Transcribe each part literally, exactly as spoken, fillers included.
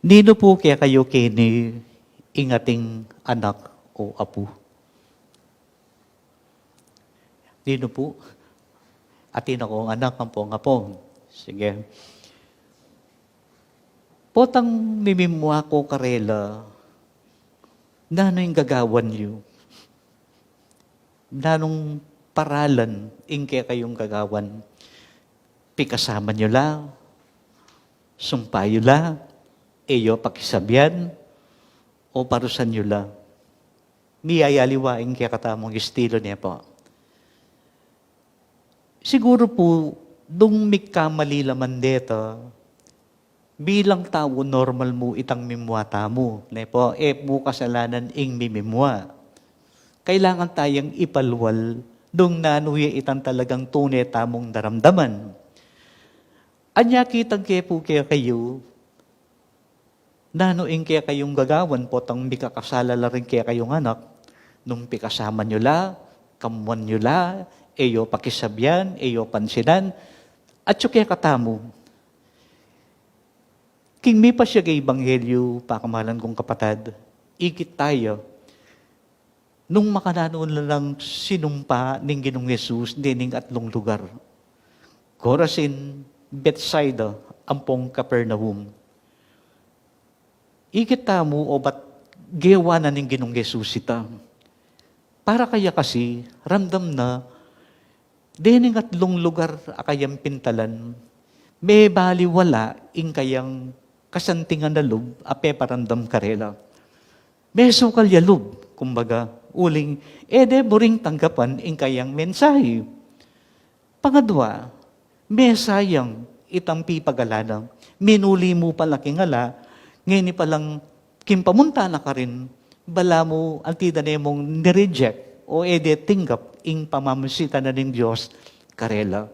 Ninu pu kekayu keni ing ating anak o apu? Ninu pu? Atin akong anak ampong apu. Sige. Potang mimimua ko karela, nanu ing gagawan yu? Nanung paralan ing kekayung gagawan? Pikasaman yu la, sumpa yu la, e yu pakisabyan, o parusan yu la? Miyayaliwa ing kekatamung estilo, ne pu? Siguru pu, nung mikamali la man deta, bilang tau normal mu itang mimua tamu, ne pu? E pu kasalanan ing mimimua. Kailangan tayang ipalwal nung nanu ya itang talagang tune tamung daramdaman. Anya kitang ke pu kekayu, nanu ing kekayung gagawan potang mikakasala la ring kekayung anak, nung pikasaman yu la, kamuan yu la, e yu pakisabyan, e yu pansinan, atyu kekatamu. King mipasiag a ebanghelyu, pakamalan kung kapatad, ikit taya nung makananu na lang sinumpa ning Ginung Jesus dening atlung lugar, Corazin, Bethsaida, ampong Capernaum. Ikit tamu obat gewa na ning Ginung Jesus ita. Para kaya kasi, ramdam na, dening atlung lugar a kayang pintalan, mebaliwala ing kayang kasantingan a lub a peparamdam karela. Mesukal ya lub, kumbaga, uling e de buring tanggapan ing kayang mensahe. Pangadwa, mesayang itang pipagalan na. Minuli mu pala king ala, ngeni palang king pamunta na karin, balamu anti da ne mung nireject o e de tinggap ing pamamasitan na ning Dios karela.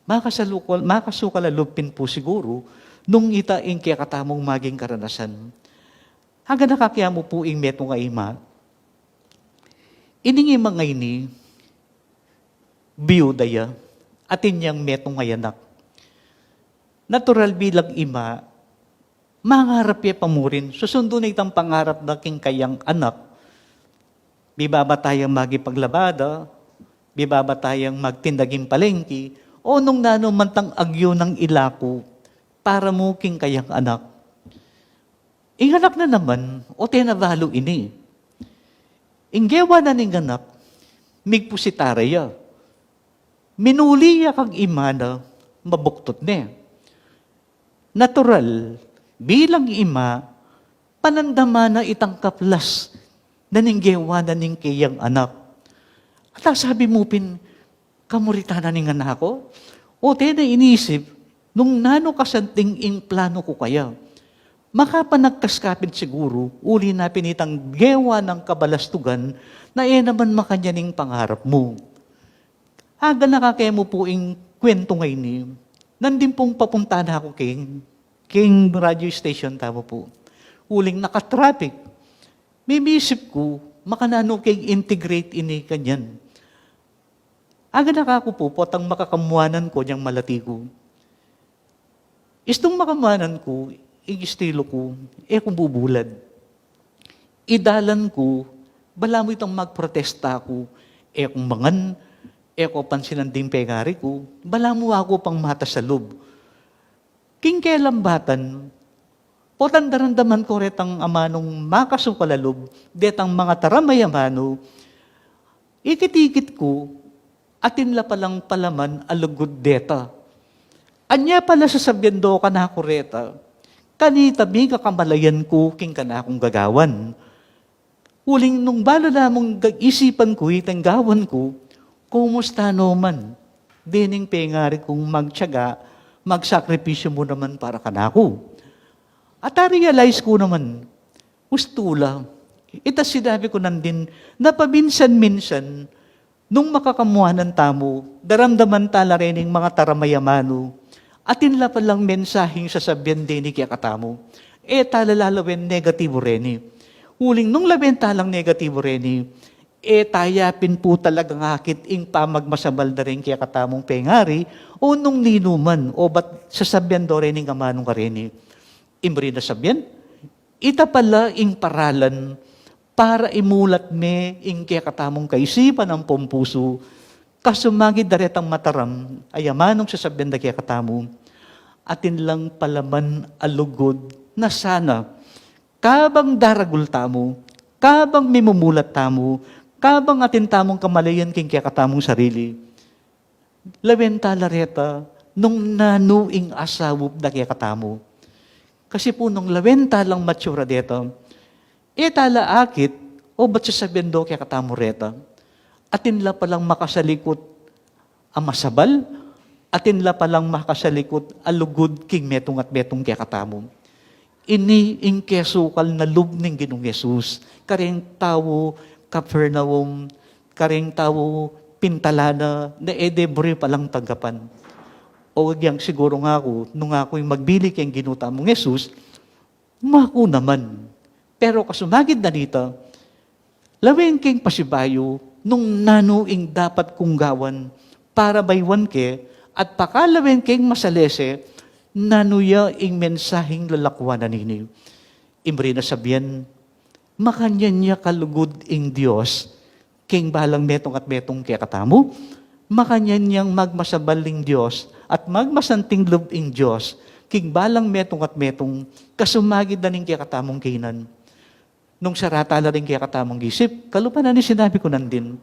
Makasalukal, makasukal a lub pin pu siguru nung ita ing kekatamung maging karanasan. Aganaka ke mu pu ing metung a ima. Ining ima ngeni, biyuda ya, atin yang metung a anak. Natural bilang ima, mangarap ya pa murin, susundu na itang pangarap na king kayang anak. Bibaba tayang magipaglabada, bibaba tayang magtinda king palengke, o nung nanu man tang agyu nang ilaku para mu king kayang anak. Ing anak na naman, o te na balu ini. Ing gewa na ning anak, migpusita ra ya. Minuli ya kang ima na, mabuktut ne. Natural, bilang ima, panandaman na itang kaplas na ning gewa na ning keyang anak. At sabi mu pin, kamuritan na ning anak ku? O te na inisip, nung nanu kasanting ing plano ku kaya? Makapanagkas ka pin siguru, uli na pin itang gewa nang kabalastugan na e naman makanyan ing pangarap mu. Aganaka ke mu pu ing kwentu ngeni, nandin pung papunta na ku king, king radio station tamu pu. Uling naka-traffic. Mimisip ku, makananu keng integrate ini kanyan. Aganaka ku pu, potang makakamuanan ku nyang malati ku. Istung makamuanan ku, ing estilo ku, e ku bubulad. Idalan ku, balamu itang magprotesta ku, e kung mangan, e ku pansinan ding pengari ku, balamu aku pang matas a lub. King kelambatan, potang daramdaman ku retang amanung makasukal a lub, detang mangataramay amanu, ikit-ikit ku, atin la palang palaman a lugud deta. Anya pala sasabian do kanaku reta, kanita mika kamalayan ku king kanakung gagawan. Uling nung balu lamung ga-, isipan ku itang gawan ku, kumusta no man dening pengari kung magtiyaga, magsakripisyu mu naman para kanaku? At a-realize ku naman, ustu la. Ita sinabi ku nandin, na paminsan-minsan, nung makakamuanan tamu, daramdaman ta la rening mangataramay amanu, atin la palang mensaheng sasabian deni kekatamu. E ta la lalawen negatibu reni. Uling nung lawen ta lang negatibu reni, e ta ya pin pu talagang akit ing pamagmasamal da rin kekatamung pengari, o nung ninu man, o bat sasabian do rening amanu kareni. Ing buri na sabian, ita pala ing paralan para imulat me ing kekatamung kaisipan ampong pusu, kasumagid da retang mataram, ay amanung sasabian da kekatamu, atin lang palaman a lugud na sana, kabang daragul tamu, kabang mimumulat tamu, kabang atin tamung kamalayan king kekatamung sarili, lawen tala reta nung nanu ing asawup da kekatamu. Kasi pu nung lawen talang matsura deta, e tala akit, o bat sasabian do kekatamu reta, atin la palang makasalikut a masabal, atin la palang makasalikut a lugud king metung at metung kekatamu. Ini ing kesukal na lub ning Ginung Jesus kareng tau Capernaum, kareng tau pintalan na, na e de buri palang tanggapan. O agyang siguru ngaku, nung aku ing magbili keng Ginu tamung Jesus, maku naman. Pero kasumagid na nita, lawen keng pasibayu nung nanu ing dapat kung gawan para baywan ke, at pakalawen keng masalese nanu ya ing mensahing lalakwan na nini. Ing buri na sabian, makanyan ya kalugud ing Dios king balang metung at metung kekatamu, makanyan yang magmasabal ing Dios at magmasanting lub ing Dios king balang metung at metung kasumagid na ning kekatamung kainan. Nung sarata la ring kekatamung isip, kalupa na ning sinabi ku nandin,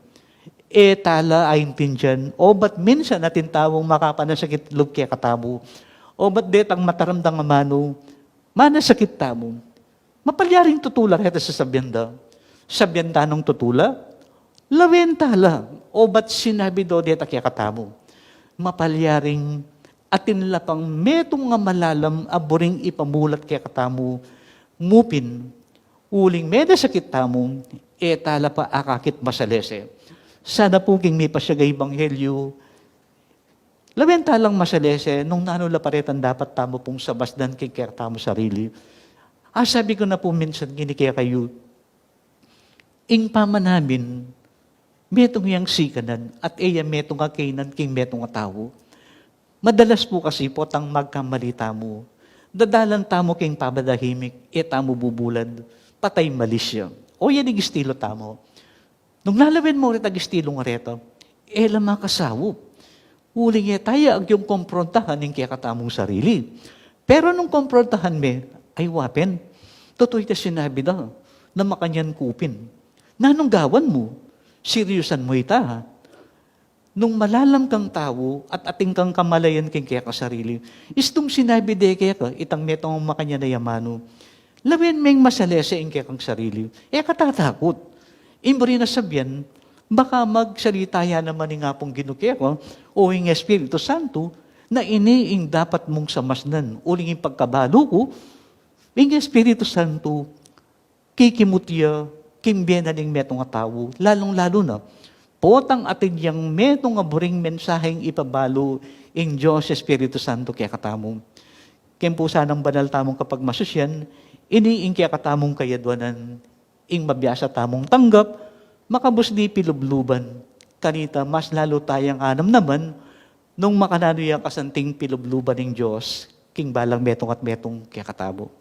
e tala aintindian, o bat minsan atin taung makapanasakit lub kekatamu, o bat detang mataram dang amanu, manasakit tamu. Mapalyaring tutu la reta sasabian da. Sabian ta nung tutu la, lawen tala, o bat sinabi do deta kekatamu. Mapalyaring atin la pang metung a malalam a buring ipamulat kekatamu, mu pin, uling menasakit tamu, e tala pa akakit masalese. Sana pu king mipasiag a ebanghelyu, lawen talang masalese nung nanu la pa retang dapat tamu pung sabasdan king kekatamu sarili. Asabi ku na pu minsan ngeni kekayu, ing pamanamin, metung yang sikanan at e ya metung a kainan king metung a tau. Madalas pu kasi potang magkamali tamu, dadalan tamu king pabadahimik, e tamu bubulad, patay malisya. O yan ing estilo tamu. Nung lalawen mu retang estilo a reta, e la makasaup. Uling e taya agyung komprontahan ing kekatamung sarili. Pero nung komprontahan me, ay wa pin, tutu ita sinabi da, na makanyan ku pin. Nanung gawan mu? Seryusan mu ita, ha? Nung malalam kang tau at atin kang kamalayan king keka sarili, istung sinabi de keka itang metung a makanyan a amanu, lawen meng masalese ing kekang sarili. E ka tatakut. Ing buri na sabian, baka magsalita ya naman ing Apung Ginu keka, o ing Espiritu Santo, na ini ing dapat mung samasdan. Uling ing pagkabalu ku, ing Espiritu Santo, kikimut ya king bie na ning metung a tau, lalung-lalu na potang atin yang metung a buring mensaheng ipabalu ing Dios Espiritu Santo kekatamu. King pusa nang banal tamung kapagmasusyan, ini ing kekatamung kayadwanan, ing mabiasa tamung tanggap, makabus di pilubluban. Kanita mas lalu tayang anam naman, nung makananu ya kasanting pilubluban ning Dios, king balang metung at metung kekatamu.